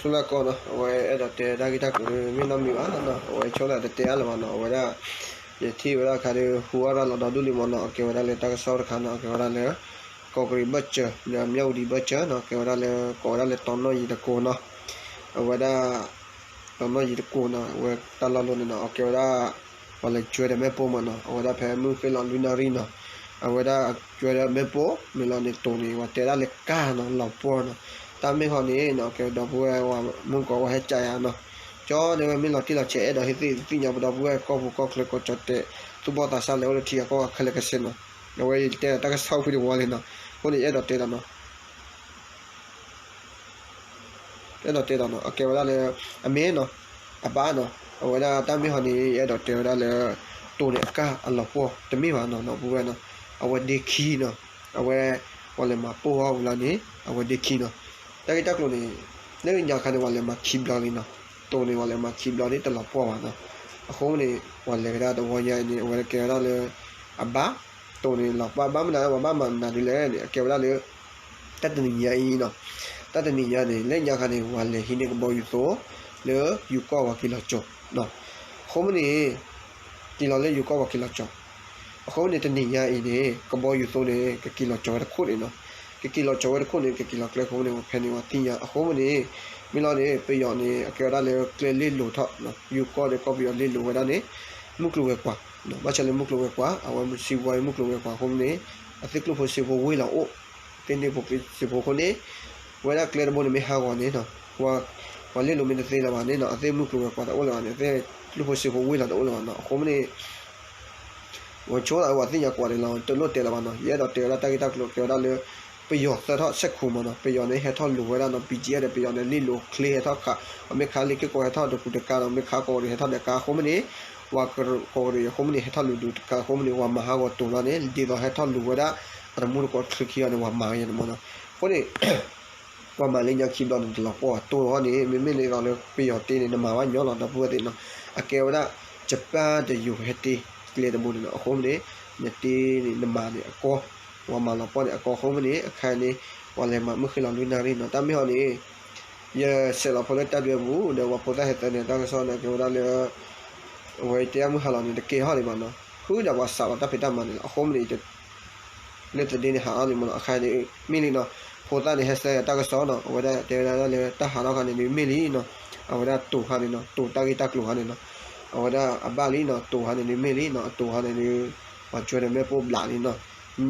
ဆူလၢကီၢ်နီၤ အဝဲအဲၣ်ဒိးတဲတၢ်ဂ့ၢ်တၢ်ကျိၤမ့ၢ်နီတမံၤဘၣ်နီၤ အဝဲဆိလၢတတဲအါလၢၤဘၣ်နီၤ အဝဲဒၣ် ယထံၣ်ဝဲဒၣ်အခါဒီး ဟူအါရၤလီၤဒီဒူၣ်လံမ့ၢ်နီၤ အကဲဝဲဒၣ်လၢတၢ်ကစီၣ်တခါနီၤ အကဲဝဲဒၣ်လၢ ကီၢ်ကရံၣ်ဘၢၣ်စၢၤ လၢမၠၣ်ဝတံၣ်ဘၢၣ်စၢၤနီၤ ကဲဝဲဒၣ်လၢ ကိးဝဲဒၣ်လၢတီနီၣ်ယံၤတကိးနီၤ အဝဲဒၣ် တီနီၣ်ယံၤတကိးနီၤ အဝဲတၢ်လီၢ်လီၤန့ၣ်နီၤ အကဲဝဲဒၣ် ပှၤလဲၤကွဲဒီးမ့ၣ်ပိၢ်မ့ၢ်နီၤ အဝဲဒၣ်ဖဲမုၢ်ဃ့လီၤလွံၢ်နၣ်ရံၣ်နီၤ အဝဲဒၣ်ကွဲဒီးမ့ၣ်ပိၢ် မ့ၢ်လီၤန့ၣ်တိၤန့ၣ် ပှၤတဲဒၣ်လၢကါနီၤ လီၤပှီၢ်နီၤ တၢ်မ့ၢ်ဟီန့ၣ်နီၤ ကဲဒီပုၢ်ဝဲၢ်ဝဲမုၢ်ကီးဝဲဟဲကၠးယၤနီၤ ကၠီန့ၣ်ဝဲမ့ၢ်လီၤတံၢ်လီၤဆဲးအဲၣ်ဒိးဟ့ၣ်သ့ၣ်သ့ၣ်ညါပဒီပုၢ်ဝဲၢ်ကီၢ်ပူၤကီၢ်ချၢကီၢ်ကၠီၣ်တဲာ် သူၣ်ဘီၣ်သးစၢ်လဲၤအိၣ်လၢထံဂၤကီၢ်ဂၤခဲလၢာ်ကဆ့နီၤ အဝဲယတဲဒီးတၢ်ကစီၣ်ဖုတဝီလံနီၤ အဃိန့ၣ်ယအဲၣ်ဒိးတဲဒီးနီၤ အဲၣ်ဒိးတဲဒီးနီၤ အကဲဝဲဒၣ်လၢ အမ့ၢ်နီၤ အဘၣ်နီၤ အဝဲဒၣ်တၢ်မ့ၢ်ဟီန့ၣ် ယအဲၣ်ဒိးတဲဝဲဒၣ်လၢ တိၤန့ၣ်အကါအလီၤပှီၢ်တမ့ၢ်ဘၣ်နီၤ ဒီပုၢ်ဝဲၢ်နီၤ အဝဲဒ့ခံနီၤ အဝဲ ပှၤလဲၤမၤပိၢ်အီၤဝံၤလီၤန့ၣ် အဝဲဒ့ခံနီၤ တၢ်ဂ့ၢ်တၢ်ကျိၤန့ၣ် လၢညါခါန့ၣ် ပှၤလဲၤမၤခံဘျီလံနီၤ တိၤန့ၣ် ပှၤလဲၤမၤခံဘျီန့ၣ် တလီၤပှီၢ်ဘၣ်နီၤ အဃိန့ၣ် ပှၤလဲၤကဒါတဝီညါအံၤန့ၣ် အဝဲကဲဝဲဒၣ်လၢ အဘၣ် တိၤန့ၣ်လီၤပှီၢ်ဘၣ်မနုၤ ပှၤဘၣ်မၤမနုၤဒ်လဲၣ်န့ၣ် အကဲဝဲဒၣ်လၢ တၢ်တနံၤညါအံၤနီၤ တၢ်တနံၤညါန့ၣ် လၢညါခါန့ၣ် ပှၤလဲၤဟံးန့ၢ်ကဘီယူၤသိ လၢယိၤကီၢ်ပှၤက့ၤလီၤကၠီၤ အဃိမ့ၢ်န့ၣ် က့ၤလီၤလၢယိၤကီၢ်ပှၤက့ၤလီၤကၠီၤ အဃိမ့ၢ်န့ၣ် တနံၤညါအံၤန့ၣ် ကဘီယူၤသိန့ၣ် ကက့ၤလီၤကၠီၤဝဲတခိၣ်န့ၣ်နီၤ ကက့ၤလီၤကၠီၤဝဲတခိၣ်န့ၣ် ကက့ၤလီၤကျဲအဃိန့ၣ် ပှၤဖဲန့ၣ်ပှၤသ့ၣ်ညါ အဃိမ့ၢ်န့ၣ် မ့ၢ်လီၤန့ၣ် ပယီၤန့ၣ် အကဲဝဲဒၣ်လၢကျဲလ့လိာ်ထီၣ် ယိၤကီၢ်ဒီးကီၢ်ပယီၤလ့လိာ်ဝဲဒၣ်န့ၣ် မုၢ်ကျိၤဝဲၤကွာ် ဘၣ်ဆၣ်လၢမုၢ်ကျိၤဝဲၤကွာ် အဝဲမုၢ်စံးဝါအံၤမုၢ်ကျိၤဝဲၤကွာ်အဃိမ့ၢ်န့ၣ် အသ့ၣ်ကျိၣ်ဖိစ့ဖိဝ့ၢ်လီၤအိၣ် သ့ၣ်န့ၣ်ဖိစ့ဖိအဃိန့ၣ် ဝဲဒၣ်ကျဲတဘိန့ၣ်မ့ၢ်ဟးဂီၤန့ၣ်နီၤ ပှၤလ့လိာ်မ့ၢ်တသ့လၢၤဘၣ်န့ၣ်နီၤ အသ့ၣ်မုၢ်ကျိၤဝဲၤကွာ်တအိၣ်လၢၤဘၣ်န့ၣ် အသ့ၣ်ကျိၣ်ဖိစ့ဖိဝ့ၢ်လီၤတအိၣ်လၢၤဘၣ်နီၤ အဃိမ့ၢ်န့ၣ် ပှၤဆိလၢအဝဲသ့ၣ်ညါကွၢ်န့ၣ်လီၤ တလိၣ်တဲလၢၤဘၣ်နီၤ ယအဲၣ်ဒိးတဲဝဲဒၣ်တၢ်ဂ့ၢ်တၢ်ကျိၤကဲဝဲဒၣ်လၢ ပယီၤသၢထီၣ်ဆဲးခိၣ်မ့ၢ်နီၤ ပယီၤန့ၣ်ဟဲထီၣ်လိၤဝဲဒၣ်နီၤ BGF ဒီး ပယီၤန့ၣ် လ့လိာ်ချ့ဟဲထီၣ်ခး အမ့ၢ်ခါလ့က့ၢ်ကီးဟဲထီၣ်တကူတကါဒီး မ့ၢ်ခါကီးရ့ၣ်ဟဲထီၣ်တကါအဃိမ့ၢ်န့ၣ် ပှၤကီးရ့ၣ်အဃိမ့ၢ်န့ၣ် ဟဲထီၣ်လိၤဒုးတကါအဃိမ့ၢ်န့ၣ် ပှၤမၤဟးဂီၤတိၤလီၤန့ၣ် ဒ်သိးဟဲထီၣ်လိၤဝဲဒၣ် အတမူတကိးချ့ခံဂၤန့ၣ် ပှၤမၤဂ့ၤန့ၣ်မ့ၢ်နီၤ အဃိန့ၣ် ပှၤမၤလၢညါခံဘျီန့ၣ် တလီၤပှီၢ်တိၤဟီန့ၣ် မ့မ့ၢ်န့ၣ်ဒီးလၢပယီၤတ့န့ၣ် နမၤဘၣ်ညီလီၤ ဒီပုၢ်ဝဲၢ်သ့ၣ်နီၤ အကဲဝဲဒၣ် ယပၢ်ဒီးယိၤကဟဲတ့ ကျဲတဘိန့ၣ်နီၤ အဃိမ့ၢ်န့ၣ် နတ့န့ၣ် နမၤန့ၣ်အကီ ပှၤမၤလီၤပှီၢ်န့ၣ်အကီအဃိမ့ၢ်န့ၣ် အခါန့ၣ် ပှၤလဲၤမၤမုၢ်ဃ့လီၤလွံၢ်နၣ်ရံၣ်နီၤ တၢ်မ့ၢ်ဟီန့ၣ် ယဆဲးလီၤဖိလၢတၢ်ဒွဲပူၤ ဒီးပှၤဖိသၣ်ဟဲသၢန့ၣ် တၢ်ကစီၣ်န့ၣ် ကဲဝဲဒၣ်လၢ အဝဲတဲအမုၢ်ဟါလီၤန့ၣ် တကဲထီၣ်ဒံးဘၣ်နီၤ ဃုာ်ဒီးပှၤစးလီၤတၢ်ဖံးတၢ်မၤန့ၣ်လီၤ အဃိမ့ၢ်န့ၣ် လၢသဒ့န့ၣ်ဟးထီၣ်လံမ့ၢ်နီၤ အခါန့ၣ် မ့ၢ်လံနီၤ ဖိသၣ်န့ၣ်ဟဲစၢၤတၢ်ကစီၣ်နီၤ အဝဲဒၣ်တဲဝဲဒၣ်လၢတၢ်ဟးထီၣ်ခါန့ၣ်ဒုးမ့ၢ်လံနီၤ အဝဲဒၣ်တိၤခါန့ၣ်နီၤ တိၤတၢ်ဂ့ၢ်တၢ်ကျိၤခါန့ၣ်နီၤ အဝဲဒၣ်အဘၣ်လံနီၤ တိၤခါန့ၣ်ဒုးမ့ၢ်လံနီၤ အတိၤခါန့ၣ်ဒုး ပှၤကွဲဒီးမ့ၣ်ပိၢ်ဘျးလံနီၤ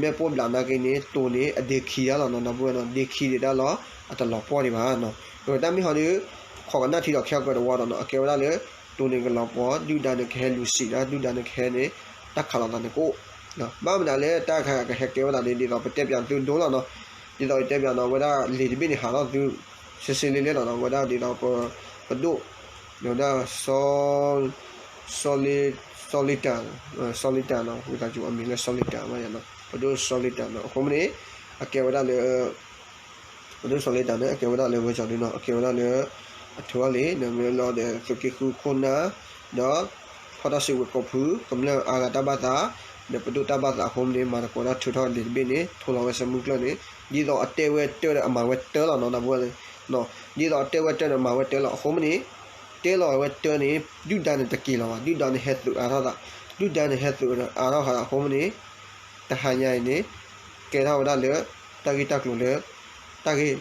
မ့ၣ်ပိၢ်ဘျးနာ်က့န့ၣ် တိၤန့ၣ် အဒ့ခံဒၣ်လီၤနီၤ ဒီပုၢ်ဝဲၢ်နီၤ ဒ့ခံဒၣ်လီၤ အတလီၤပှီၢ်ဒံးဘၣ်နီၤ အဝဲတၢ်မ့ၢ်ဟီဒုး ခိးကနၣ်ထံဒီးခဲအံၤကဒီးဝီဒီးနီၤ အကဲဝဲဒၣ်လၢ တိၤန့ၣ်ကလီၤပှီၢ် ဒုၣ်ဒါန့ၣ်ကဟဲလူၤစံးဒၣ် ဒုၣ်ဒါန့ၣ်ကဟဲန့ၣ် တၢ်ခးလိာ်သးန့ၣ်ကအိၣ် ဘၣ်မနုၤလၢတၢ်ခါကဟဲကဲဝဲဒၣ်န့ၣ် ဒ်သိးပတဲပၠးသုဒိလီၤနီၤ ဒ်သိးယတဲပၠးနီၤ အဝဲဒၣ်လံာ်တဘ့ၣ်န့ၣ်ဟးထီၣ်သု စ့စ့လ့လ့လီၤနီၤ အဝဲဒၣ်ဒ်သိးပ ပဒိၣ် ဒီးဝဲဒၣ် စီ စီလ့ စီလ့တၢ် စီလ့တၢ်နီၤ ဝံသးစူၤအမံၤလၢစီလ့တၢ်ဘၣ်ယၤနီၤ ပဒိၣ်စီလ့တၢ်နီၤ အဃိမ့ၢ်န့ၣ် အကဲဝဲဒၣ်လၢ ပဒိၣ်စီလ့တၢ်န့ၣ် အကဲဝဲဒၣ်လၢဝဲကီၤဒုနီၤ အကဲဝဲဒၣ်လၢ အထုးထီၣ်လံာ် ဒီးမ့ၢ်လီၤဒီးသုးက့ဃုခိၣ်နၢ် ဒီး ဖီၣ်တၢ်စုကဝဲၤကိးဖု ကမျၢၢ်အါဂၤတၢ်ဘၣ်သး ဒီးပဒိၣ်တၢ်ဘၣ်သးအဃိမ့ၢ်န့ၣ် မၤသကိးတၢ်ထုးထီၣ်လံာ်တဘ့ၣ်န့ၣ် ထိလီၤဝဲဆၢမုၢ်ကျၢၢ်န့ၣ် ဒ်သိးအတဲဝဲတၢ်ဒီးအမၤဝဲတၢ်လီၤနီၤ ဒီပုၢ်ဝဲၢ် ဒ်သိးအတဲဝဲတၢ်ဒီးမၤဝဲတၢ်လီၤ အဃိမ့ၢ်န့ၣ် တဲလီၤဝဲတၢ်န့ၣ် ဒုၣ်ဒါန့ၣ်တက့ၤလီၤဘၣ် ဒုၣ်ဒါန့ၣ်ဟဲသုးအါထီၣ်သး ဒုၣ်ဒါန့ၣ်ဟဲသုးအါထီၣ်သးအဃိမ့ၢ်န့ၣ် တဟါညါအံၤန့ၣ် ကဲထီၣ်ဝဲဒၣ်လၢ တၢ်ဂ့ၢ်တၢ်ကျိၤလၢ တၢ်ဂ့ၢ်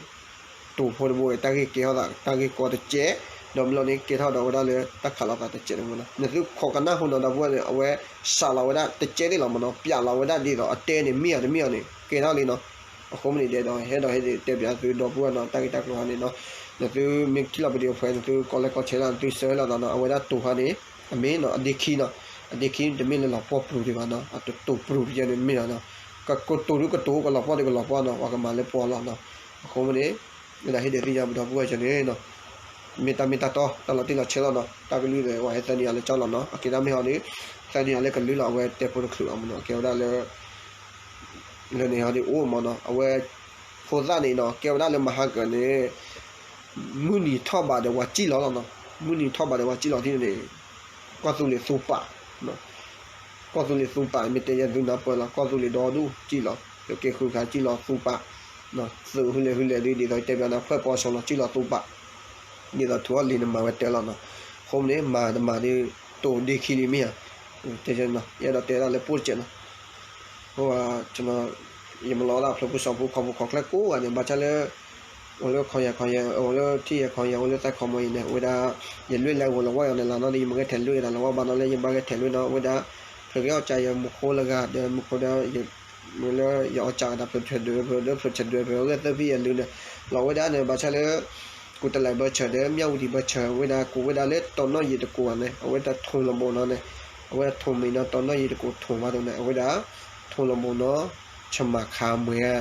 တိၤဖိတဘိအံၤ တၢ်ဂ့ၢ်ကဲထီၣ်သး တၢ်ဂ့ၢ်ကီတကဲး ဒီးမ့ၢ်လီၤန့ၣ် ကဲထီၣ်ဒီးဝဲဒၣ်လၢတၢ်ခးလိာ်သးတကဲးန့ၣ်မ့ၢ်နီၤ နသုခိးကနၣ်ဟူနီၤ ဒီပုၢ်ဝဲၢ်န့ၣ် အဝဲစးလီၤဝဲဒၣ်တကဲးန့ၣ်လီၤမ့ၢ်နီၤ ပျးလီၤဝဲဒၣ်ဒ်သိးအတဲန့ၣ် မ့ၢ်ဧါတမ့ၢ်ဧါန့ၣ် ကဲထီၣ်လံနီၤ အဃိမ့ၢ်န့ၣ် ဒီးဟဲဒီးဟဲတဲပၠးသုဒီပုၢ်ဝဲၢ်နီၤ တၢ်ဂ့ၢ်တၢ်ကျိၤဟါန့ၣ်နီၤ နသုမ့ၢ်ထံၣ်လီၤပဒံးအဖဲ နသုကီလဲကီဆဲးလၢနသုဆၢလီၤသးနီၤ အဝဲဒၣ်တိၤဟါန့ၣ် အမ့ၢ်နီၤ အဒ့ခံနီၤ အဒ့ခံတမ့ၢ်လၢလီၤပှီၢ်ပျူၤဒံးဘၣ်နီၤ အတတိၤပျူၤတယဲန့ၣ်မ့ၢ်နီၤ ကတိၤဒုကတိၤ ကလီၤပှီၢ်ဒုကလီၤပှီၢ်နီၤ ပှၤကမၤလၢပှီၢ်လီၤနီၤ အဃိမ့ၢ်န့ၣ် ဝဲဒၣ်ဟ့ၣ်ဒုးသ့ၣ်ညါပဒီပုၢ်ဝဲၢ်ကန့ၣ်နီၤ မ့ၢ်တၢ်မ့ၢ်တၢ်တီ တၢ်လီၤတံၢ်လီၤဆဲးလီၤနီၤ တၢ်ကလုၢ်ဒီး ပှၤဟဲသၢနံၣ်အီၤလၢကၠီလီၤနီၤ အကဲတၢ်မ့ၢ်ဟီဒုး သၢနံၣ်အီၤလၢကလုၢ်လီၤ အဝဲတဲဖိတချုးအီၤမ့ၢ်နီၤ အကဲဝဲဒၣ်လၢ လၢန့ၣ်ဟီဒုးအိၣ်မ့ၢ်နီၤ အဝဲ ဖိသၣ်န့ၣ်နီၤ ကဲဝဲဒၣ်လၢမဟါကၢၤန့ၣ် မုၢ်နံၤထီၣ်ဘးဒီးပှၤစံၣ်လီၤလီၤနီၤ မုၢ်နံၤထီၣ်ဘးဒီးပှၤစံၣ်လီၤထံၣ်န့ၣ် ကီၢ်သူလ့ၤသူပာ် ကီၢ်သူလ့ၤသူပာ် မ့ၢ်တဲယဲၢ်သုနၢ်ပၢၢ်လီၤ ကီၢ်သူလ့ၤဒီဒူၣ်စံၣ်လီၤ သုးက့ဃုခါစံၣ်လီၤသူပာ် သုးဟူလဲၣ်ဟူလဲၣ်ဒုး ဒ်သိးတဲပၠးန့ၣ် ဖှဲၣ်ပီစီလီၤ စံၣ်လီၤသူပာ် ဒ်သိးထူအီၣ်လံၤန့ၣ်မၤဝဲတၢ်လီၤနီၤ. အဃိန့ၣ် မၤတမၤဒ် တိၢ်ဒ့ခံလံမ့ၢ်ဧါ. ယအဲၣ်ဒိးတဲဒၣ်လၢပှိၢ်တစဲးနီၤ. အဃိ ယမၤလီၤဒၣ်ဖျိးဖိစီၤဖိ ခီဖျိခီၣ်ချၢကိးဂၤန့ၣ် ဘၣ်ဆၣ်လၢ အိၣ်လၢခီယၤခီယၤ အိၣ်လၢထံယၤခီယၤ အိၣ်လၢသၣ်ခီမီၤအံၤန့ၣ် အဝဲဒၣ် ယလွဲၢ်လၢအဂီၢ်လၢဝီယၤန့ၣ် လၢနီၢ်ဒ်ယမ့ၢ်ဂဲၤထဲးလွဲၢ်ဒၣ်လၢဝီ ဘၣ်နီၢ်လၢယဘၣ်ဂဲၤထဲးလွဲၢ်နီၤ အဝဲဒၣ် ဖျိးက့ၤအီၣ်ကၠးယမူခိလၢဂၤဒီးမူခိဒီး မ့ၢ်လၢယအီၣ်ကၠးကဒီးဖျိးထၢၣ်ဒွဲၣ်ဖျိးဒွဲၣ်ဖျိးထၢၣ်ဒွဲၣ်ဖျိးဂဲၤသၢဖံယလုၢ်န့ၣ် လီၤဝဲဒၣ်န့ၣ် ဘၣ်ဆၣ်လၢ ကူတလဲးဘၢဆၢဒီး မၠၣ်ဝတံၣ်ဘၢဆၢ အဝဲဒၣ်ကူးဝဲဒၣ်လၢတီနီၣ်ယံၤတကူးန့ၣ် အဝဲဒၣ်ထိၣ်လီၤဘိးနီၤန့ၣ် အဝဲဒၣ်ထိၣ်မံၤနီၤ တီနီၣ်ယံၤတကူးထိၣ်ဘၣ်ဒိၣ်န့ၣ် အဝဲဒၣ် ထိၣ်လီၤဘိးနီၤ ဆမၤခးမွဲဧါ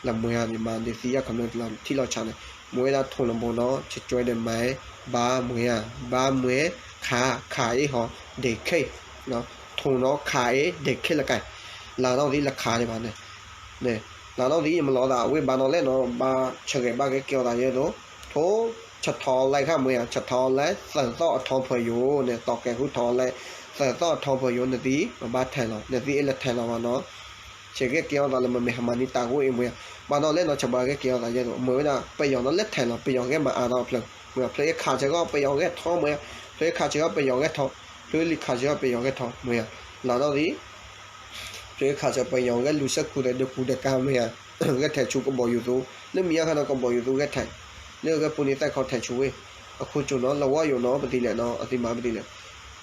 လၢမွဲဧါန့ၣ် မၤဒ်သံယၣ်ခီဖျိလီၤထံလီၤဆးန့ၣ် မ့ၢ်ဝဲဒၣ်ထိၣ်လီၤဘိးနီၤ ဆကၠွဲဒီးမၤ ဘါမွဲဧါ ဘါမွဲ ခး ခးအ့ၣ်ဟီ ဒဲးခဲ ထိၣ်နီၤ ခးအ့ၣ် ဒဲးခဲလၢကဲ လၢနီၣ်ဒ်လၢခးဒံးဘၣ်န့ၣ် လၢနီၣ်ဒ်ယမၤလီၤသး အဝဲဘၣ်နီၣ်လဲၣ်နီၤ ဘၣ်ဆၢဂဲၤဘၣ်ဂဲၤကဲအီၤသးယဲသိး ထိၣ် ဆထီလဲခါမွဲဧါ ဆထီလဲ သၢသီၣ်အထီဖၢယိာ်န့ၣ် သီးကဲၤဃုထီလဲ သၢသီၣ်အထီဖၢယိာ် နသံ မၤဘၣ်ထဲးလီၤ နသံအ့ၣ်လၢထဲးလီၤဘၣ်နီၤ ဆဲးဂဲၤကဲအီၤသးလၢမ့မ့ၢ်ဟးမၤနံၤတၢ်ဂိၢ်အံၤမွဲဧါ ဘၣ်နီၣ်လဲၣ်နီၤ ဆၢဘၣ်ဂဲၤကဲအီၤသးယဲသိး မ့ၢ်ဝဲဒၣ် ပယီၤနီၤလၢထဲးလီၤ ပယီၤဂဲၤမၤအါထီၣ်ဖျၢၣ် မ့ၢ်ဖျၢၣ်အ့ၣ်ခးဆၢကီး ပယီၤဂဲၤထီမွဲဧါ ဖျၢၣ်အ့ၣ်ခးဆၢကီး ပယီၤဂဲၤထီ ဖျၢၣ်လံခးဆၢကီးပယီၤဂဲၤထီမွဲဧါ လၢနီၣ်ဒ် ဖျၢၣ်ခးဆၢပယီၤဂဲၤလူၤဆဲးခူၣ်ဒီးဒုးကူဒီးကါမ့ၢ်ဧါ ဂဲၤထဲးဆူကဘီယူၤသူ လၢမံၤညါခါနီၤကဘီယူၤသူဂဲၤထဲး လၢဂဲၤပူၤန့ၣ်သၣ်ခီထဲးဆူဝ့ၢ် အခိၣ်ကၠိနီၤ လၢဝီယိာ်နီၤ ပသံလဲၣ်နီၤ အသံမၤပသံလဲၣ်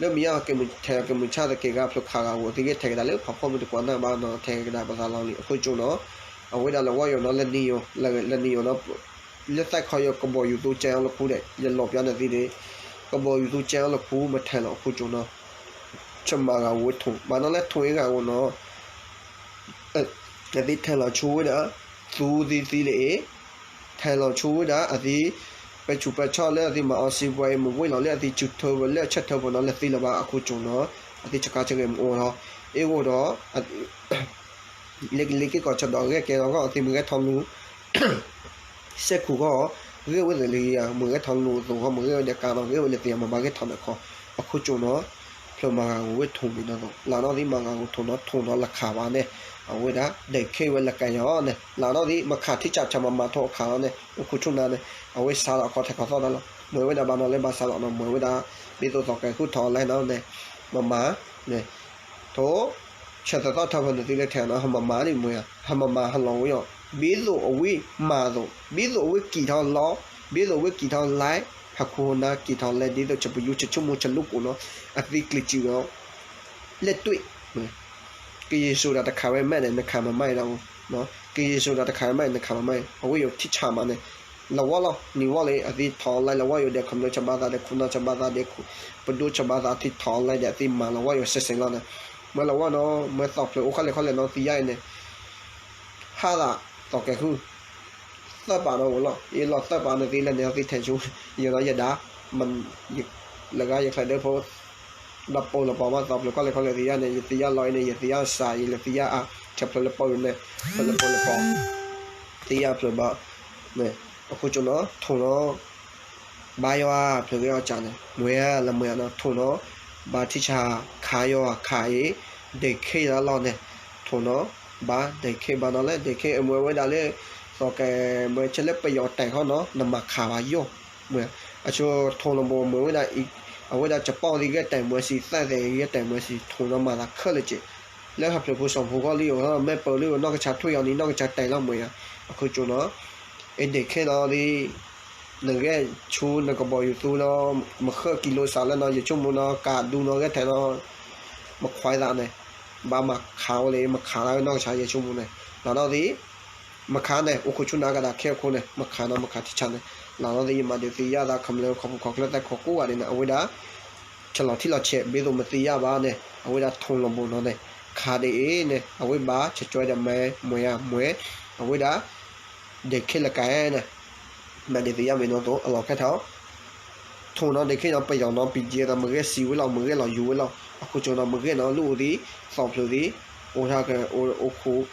လၢမံၤညါကဲမုၢ်ထဲးကဲမုၢ်ဆၣ်သက့ၤဂၤဖျိးခးဂၤဧိၤ အသံဂဲၤထဲးကဒါလၢဖးဖီမုၢ်တကွၢ်နၢ်ဘၣ်နီၤ ထဲးကဒါပသးလီၤလံ အခိၣ်ကၠိနီၤ အဝဲဒၣ်လၢဝီယိာ်နီၤ လၢနံၤယိာ် လၢနံၤယိာ်နီၤ လၢသၣ်ခီယိာ်ကဘီယူၤသူကဲအီၤလၢခူဒီး ယလီၤပျါနသံန့ၣ် ကဘီယူၤသူကဲအီၤလၢခူမ့ၢ်ထဲးလီၤအခိၣ်ကၠိနီၤ ဆမၤဂၤဝဲထိၣ် ဘၣ်နီၣ်လဲၣ်ထိၣ်အ့ၣ်ဂၤဧိၤနီၤ အသံထဲးလီၤဆူဝဲဒၣ် သူသံသံလၢအ့ၣ် ထဲးလီၤဆူဝဲဒၣ်အသံ ပဆူးပဆါလၢအသံမၤအီစံးပှၤအံၤ မ့ၢ်ဝ့ၢ်လီၤလၢအသံစူၤထၢဝဲလၢအဆၢထၢဖီနီၤ လၢသံလၢၤဘၣ်အခိၣ်ကၠိနီၤ အသံဆကါဆဂဲၤမ့ၢ်အိၣ်လီၤ အ့ၣ်အိၣ်ဒီး လ့ကလ့က့ၤကီၢ်ဆၢဒီးဂဲၤကဲထီၣ်ကီၢ် အသံမ့ၢ်ဂဲၤထီၣ်လူၤ စဲးခူၣ်ဃီ ဂ့ၢ်ဝဲသ့ၣ်လံဧါ မ့ၢ်ဂဲၤထီၣ်လူၤအသိးဃီ မ့ၢ်ဂ့ၢ်ဝဲဒီးကါနီၤ ဂ့ၢ်ဝဲလၢသ့ၣ်မ့ၢ်ဘၣ်ဂဲၤထီၣ်န့ၣ်ခီ အခိၣ်ကၠိနီၤ ဖျိးမၤဂၤဂီၤဝဲထိၣ်မံၤနီၤသိး လၢနီၣ်ဒ်မၤဂၤဂီၤထိၣ်နီၤ ထိၣ်နီၤလၢခးဘၣ်န့ၣ် အဝဲဒၣ် ဒဲးခဲဝဲလၢကဲယီၤန့ၣ် လၢနီၣ်ဒ်မၤခးထံဆးဆးမၤမၤထိၣ်အခးလီၤန့ၣ် အိၣ်ခိးဆူၣ်နၤန့ၣ် အဝဲစးလီၤအခီထဲးခီသီၣ်တၢ်လီၤ မ့ၢ်ဝဲဒၣ်ဘၣ်နီၤလၢဘၣ်စးလီၤနီၤ မ့ၢ်ဝဲဒၣ် ဒ်သိးသိးကဲၤဃုထီၣ်လဲနီၤန့ၣ် မၤမၤန့ၣ် ထိၣ် ဆၢသၢသီၣ်ထီၣ်ဖဲနသံလၢထဲးနီၤ ဟဲမၤမၤဒ်မ့ၢ်ဧါ ဟဲမၤမၤဟဲလီၤဝဲယီၤ ဘ့သိးအဝဲမၤသိး ဘ့သိးအဝဲကံၢ်ထီၣ်လီၤ ဘ့သိးအဝဲကံၢ်ထီၣ်လဲ ဟးခူဟးနါကံၢ်ထီၣ်လဲ ဒ်သိးဆၢပယူၤဆၢဆိကမိၣ်ဆၢလိာ်ကိးနီၤ အသံကျံးစံးဝဲ လက်တွေ့ ကယဲၢ်စိၤဒၣ်တခးဝဲမဲာ်န့ၣ် နခးမၤမၤအံၤဒၣ်အိၣ် ကယဲၢ်စိၤဒၣ်တခးဝဲမဲာ်န့ၣ် နခးမၤမၤအံၤ အဝဲယိၤထံဆးမးန့ၣ် လၢဝီလီၤ နံၤဝီလံ အသံထီၣ်လဲလၢဝီယိၤဒီး ခမျၢၢ်ဆၢဘၣ်သးဒီး ခိၣ်နၢ်ဆၢဘၣ်သးဒီး ပဒိၣ်ဆၢဘၣ်သး အသံထီၣ်လဲဒီး အသံမၤလၢဝီယိၤစဲးစဲးလီၤန့ၣ် မ့ၢ်လၢဝီနီၤ မ့ၢ်သီၣ်ဖျၢၣ်အိၣ်ခီလဲၣ်ခီလဲၣ်နီၤ သံယါအံၤန့ၣ် ဟးသး သီၣ်ကဲၤဃု သၢပာ်နီၤအိၣ်လီၤ ယလီၤသၢပာ်န့ၣ်သံလၢန့ၣ်သံထဲးဆူ ယနီၤယဒါ လၢဂၤယချဲးဒၢဖိ ဒီးပိာ်လၢပီၤမး သီၣ်ဖျၢၣ်ခီလဲၣ်ခီလဲၣ်သံယါန့ၣ် ယသံယါလီၤအံၤန့ၣ် ယသံယါစး ယလၢသံယါအါ ဆဲးဖျၢၣ်လၢပိာ်န့ၣ် ဖျၢၣ်လၢပိာ်လၢပီၤ သံယါဖျၢၣ်ဘၣ် အခိၣ်ကၠိနီၤ ထိၣ်နီၤ ဘါယွၤဖျၢၣ်ဂ့ၤအီၣ်ကၢ်န့ၣ် မွဲလၢမွဲနီၤ ထိၣ်နီၤ ဘါထံဆး ခးယွၤခးအံၤ ဒဲးခဲလၢလီၤန့ၣ် ထိၣ်နီၤ ဘါဒဲးခဲဘၣ်နီၤလဲၣ် ဒဲးခဲအမွဲဝဲဒၣ်လၢ သီၣ်ကဲၤမွဲဆဲးလၢပယီၤတဲာ်ခီနီၤ နမၤခးဘၣ်ယိၣ် မွဲ အဆိထိၣ်နီၤဘိမွဲဝဲဒၣ်အံၤ အဝဲဒၣ်ကပီၢ်သံဂဲၤတဲာ်မွဲစံး သၣ်သဲးဂဲၤတဲာ်မွဲစံး ထိၣ်နီၤမၤသးခဲလၢာ်က့ၤ လၢဟးဖျၢၣ်ဖိစီၤဖိဂီၢ်လံအိၣ် မဲာ်ပၢၢ်လံအိၣ် နီၢ်ကစၢ်ထွံၣ်အီၤန့ၣ် နီၢ်ကစၢ်တဲာ်လီၤမွဲယါ အခိၣ်ကၠိနီၤ အဒဲးခဲနီၤဒ် နဂဲၤဆူနကဘီယူၤသူလီၤ မဃၢၣ်ကံလိစးလၢနီၤ ယဆိကမိၣ်နီၤ ကးဒူနီၤ ဂဲၤထဲးနီၤ မခွါသးန့ၣ် ဘၣ်မၤခးဝဲလၢ မၤခးလၢနီၢ်ကစၢ်ယဲဆိကမိၣ်န့ၣ် လီၤနီၣ်ဒ် မၤခးန့ၣ် အိၣ်ခိးဆူၣ်နၤကဒါခဲအခိၣ်န့ၣ် မၤခးနီၤ မၤခးထံဆးန့ၣ် လီၤနီၣ်ဒ် ယမၤဒုးသံယါသး ခမျၢၢ်ခီဖျိခီဖျိသဲးခိးကိးဂၤဒဲးန့ၣ် အဝဲဒၣ် ဆဲးလီၤထံလီၤဆဲး ဘ့သိးမသံယါဘၣ်န့ၣ် အဝဲဒၣ်ထိၣ်လီၤဘိနီၤန့ၣ် ခးဒ်အံၤန့ၣ် အဝဲဘၣ်ဆဲးကၠွဲဒီးမဲ မွဲယါ မွဲ အဝဲဒၣ် ဒဲးခဲလၢာ်ကဲန့ၣ် မၤဒုးသံယါမ့ၢ်နီၣ်သိး အလီၢ်ခဲထီၣ် ထိၣ်နီၤဒဲးခဲနီၤ ပယီၤနီၤ ပံၤကဲဒီး မ့ၢ်ဂဲၤစံးဝဲလီၤ မ့ၢ်ဂဲၤလီၤယူၤဝဲလီၤ အခိၣ်ကၠိနီၤ မ့ၢ်ဂဲၤနီၤ လၢအိၣ်သံ သီၣ်ဖျၢၣ်သံ အိၣ်ထါကအိၣ်ခိး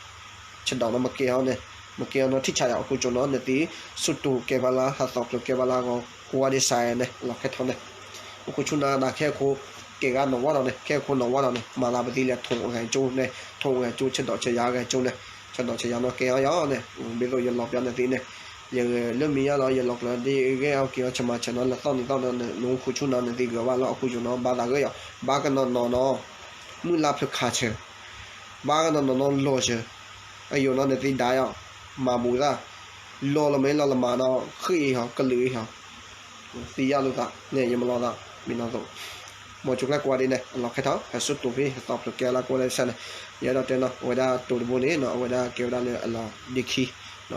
ဆဒိးနီၤ မ့ၢ်ကဲအီၤန့ၣ် မ့ၢ်ကဲအီၤနီၤ ထံဆးယါ အခိၣ်ကၠိနီၤ နသံ ဆူၣ်တူာ်ကဲဘၣ်လၢ ဟးသီၣ်ဖျၢၣ်ကဲဘၣ်လၢအဂီၢ် ကိးဂၤဒဲးစးန့ၣ် အလီၢ်ခဲထီၣ်န့ၣ် အိၣ်ခိးဆူၣ်နၤဒၣ်ခဲအခိၣ် ကဲဂၤနီၣ်ဝါဒီးန့ၣ် ခဲအခိၣ်နီၣ်ဝါဒီးန့ၣ် မၤသးပသံလၢထိၣ်ဂဲၤကၠိန့ၣ် ထိၣ်ဂဲၤကၠိ ဆဒိးဆဒၢဂဲၤကၠိန့ၣ် ဆဒိးဆဒၢနီၤ ကဲအီၤယါန့ၣ် ဘ့သိးယလီၤပျါန့ၣ်သံန့ၣ် ယလၢမံၤယါလီၤ ယလီၤကျၢၤဒ်ဂ့ၢ်အီၣ်က့ၤအီၣ်ဆၢမၤဆၢနီၤ လဲၤသီၣ်နံၤသီၣ်ဒီး နအိၣ်ခိးဆူၣ်နီၤ နသံကွံာ်ဘၣ်လီၤ အဃိကၠိနီၤ ဘၣ်သးဂ့ၢ်အီၤ ဘၣ်ကနီၤနီၤနီၤ မုၢ်လါဖျၢၣ်ခးဆၢ ဘၣ်ကနီၤနီၤနီၤလီၤဆၢ အယိာ်နီၤ နသံဒါယီၤ မၤဘူးသၣ် လီၤလၢမ့ၢ်လီၤလၢမၤနီၤ ဃ့ၢ်အံၤဟီ ကလုာ်အံၤဟီ သံယါလိာ်သးန့ၣ် ယမၤလီၤသး မံၤနီၤသိး မ့ၢ်ဆိကျဲကွၢ်ဒ်န့ၣ် အလီၢ်ခဲထီၣ် ဟဲစိတိၤဖဲ ဟဲသီဖျိးကဲလၢကွၢ်လၢဆၢန့ၣ် ယအဲၣ်ဒိးတဲနီၤ အဝဲဒၣ်တိၤတဘိန့ၣ်နီၤ အဝဲဒၣ်ကဲဝဲဒၣ်လၢအလီၢ်ဒ့ခံ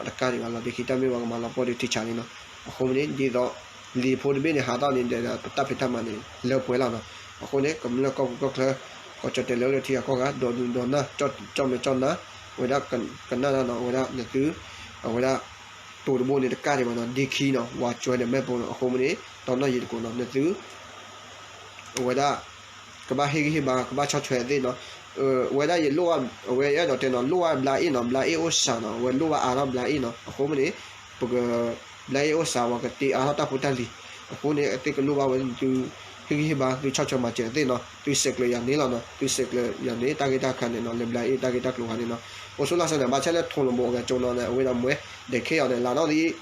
တကးဒံးဘၣ်လီၢ်ဒ့ခံ တၢ်မ့ၢ်ဝဲကမၤလီၤပှီၢ်ဒံးထံဆးလံနီၤ အဃိန့ၣ် ဒ်သိး လံာ်ဖိတဘ့ၣ်န့ၣ် ဟးထီၣ်န့ၣ်ဒီး ပတၢ်ဖံးတၢ်မၤန့ၣ် လၢပှဲၤလီၤနီၤ အဃိန့ၣ် ကမျၢၢ်ကီၢ်ပူၤကီၢ်ချၢ ကီၢ်ကၠီၣ်တဲာ်လၢလၢထံဂၤကီၢ်ဂၤ ဒီးဒုးဒီးနၢ် ကၠီၣ်မဲာ်ကၠီၣ်နါ အဝဲဒၣ်ကနၣ်နီၤ အဝဲဒၣ်နသု အဝဲဒၣ် တိၤတဘိန့ၣ် တကးဒံးဘၣ်နီၤ ဒ့ခံနီၤ ဝးကွဲဒီးမဲာ်ပိာ်နီၤ အဃိမ့ၢ်န့ၣ် တီနီၣ်ယံၤတကိးနီၤ နသု အဝဲဒၣ် ကဘၣ်ဟ့ၣ်ဂံၢ်ဟ့ၣ်ဘါ ကဘၣ်ဆီၣ်ထွဲအသ့ၣ်နီၤ အဝဲဒၣ်ယလိၣ်ဘၣ် အဝဲအဲၣ်ဒိးတဲနီၤ လိၣ်ဘၣ်ဘျါအ့ၣ်နီၤ ဘျါအ့ၣ်အိၣ်စှၤနီၤ အဝဲလိၣ်ဘၣ်အါထီၣ်ဘျါအ့ၣ်နီၤ အဃိမ့ၢ်န့ၣ် ပက ဘျါအ့ၣ်အိၣ်စှၤ ပှၤကတ့အါထီၣ်တၢ်ဖိတၢ်လံၤ အဃိန့ၣ် အသ့ၣ်ကလိၣ်ဘၣ်ဝဲသု ဟ့ၣ်ဂံၢ်ဟ့ၣ်ဘါ သုဆီၣ်ထွဲမၤစၢၤအသ့ၣ်နီၤ သုဆဲးကျိးယၤန့ၣ်လီၤနီၤ သုဆဲးကျိးယၤန့ၣ် တၢ်ဂ့ၢ်တၢ်ခါန့ၣ်နီၤ လၢဘျါအ့ၣ်တၢ်ဂ့ၢ်တၢ်ကျိၤခါန့ၣ်နီၤ အိၣ်ဆူၣ်လီၤစၢၤန့ၣ် ဘၣ်ဆၣ်လၢထိၣ်လီၤဘိအဂၤကၠိနီၤန့ၣ် အဝဲဒၣ်မွဲ ဒဲးခဲအီၤန့ၣ် လၢနီၣ်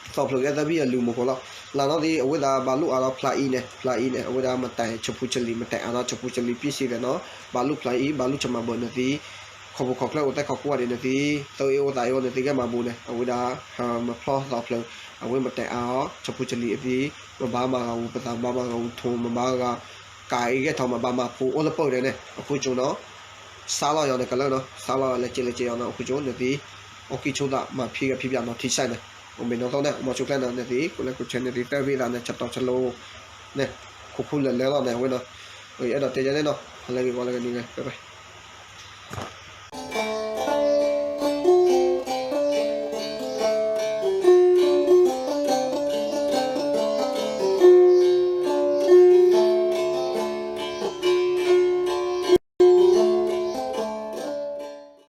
သံ သီဖျိးကဲသၢဘံၣ်အလုၢ်မူခိၣ်လီၤ လၢနီၣ်သံ အဝဲဒၣ်ဘၣ်လိၣ်အါထီၣ်ဖျါအံၤန့ၣ် ဖျါအံၤန့ၣ် အဝဲဒၣ်မတၤဆၢဖူဆလံ မတၤအါထီၣ်ဆၢဖူဆလံ ပ့ၢ်စံသဲးနီၤ ဘၣ်လိၣ်ဖျါအံၤ ဘၣ်လိၣ်ဆၢမၤဘၢနသံ ခိၣ်ဖိခိၣ်ချၢအိၣ်သဲခိၣ်ကိးဂၤဒဲးနသံ သၢအ့ၣ်အိၣ်သးအ့ၣ်အိၣ်နသံကဲမၤဘူးန့ၣ် အဝဲဒၣ် ဟၢမၤဖျီသီဖျိး အဝဲမတၤအါထီၣ်ဆၢဖူဆလံအသံ မဘၣ်မၤဂၤဝူၤပသး မဘၣ်မၤဂၤဝူၤထိၣ် မဘၣ်ဂၤ ကးအံၤဂဲၤထီၣ် မဘၣ်မၤဖိအိၣ်လၢပၢၢ်ဒဲးန့ၣ် အဃိကၠိနီၤ စါလီၤယီၤန့ၣ်ကလၢနီၤ စါလီၤလဲၤစဲးလဲၤစဲးယီၤနီၤ အဃိကၠိနသံ အိၣ်ကံၢ်ဆိသးမၤဖံးဂၤဖံးပၠးနီၤ ထံဆဲးန့ၣ် အိၣ်မ့ၢ်နီၤသိးန့ၣ် မၤဆိကျဲနီၤ နသံ ကလဲၤကူၣ်ဆဲးနသံ သၢဘံၣ်သးန့ၣ် ဆတီၤဆလိ န့ၣ် ခိၣ်ခူလၢာ်လၢလီၤန့ၣ် အဝဲနီၤ အဲၣ်ဒိးတဲယၤန့ၣ်နီၤ ဟါလၢဂ့ၤ ဂီၤလၢဂ့ၤ နံၤလၢဂ့ၤ bye bye